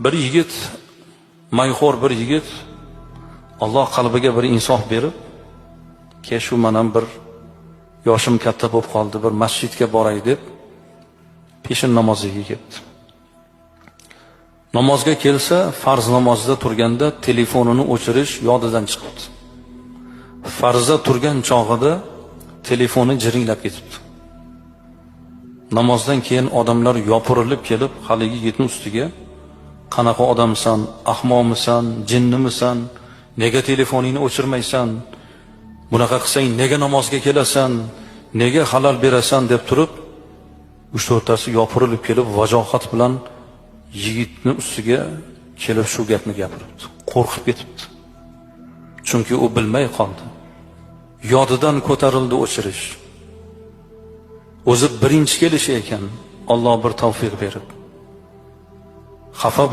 Bir yigit, mayxo'r bir yigit, Alloh qalbiga bir insof berib, "Ke, shu manam bir yoshim katta bo'lib qoldi, bir masjidga boray", deb peshin namoziga ketdi. Namozga kelsa, farz namozida turganda telefonini o'chirish yodidan chiqibdi. Farzda turgan chog'ida telefoni jiringlab ketibdi. Namozdan keyin odamlar yopirilib kelib, haligi yigitning ustiga: "Qanaqa odamsan, ahmoqmisan, jinnimisan, nega telefoningni o'chirmaysan, bunaqa qilsang nega namozga kelasan, nega halal berasan?" deb turib, uch to'rttasi yopirilib kelib, vajohat bilan yigitni ustiga kelib shu gapni gapiribdi. Qo'rqib ketibdi. Chunki u bilmay qoldi. Yodidan ko'tarildi o'chirish. O'zi birinchi kelishi ekan, Alloh bir tavfiq berib. Xafa.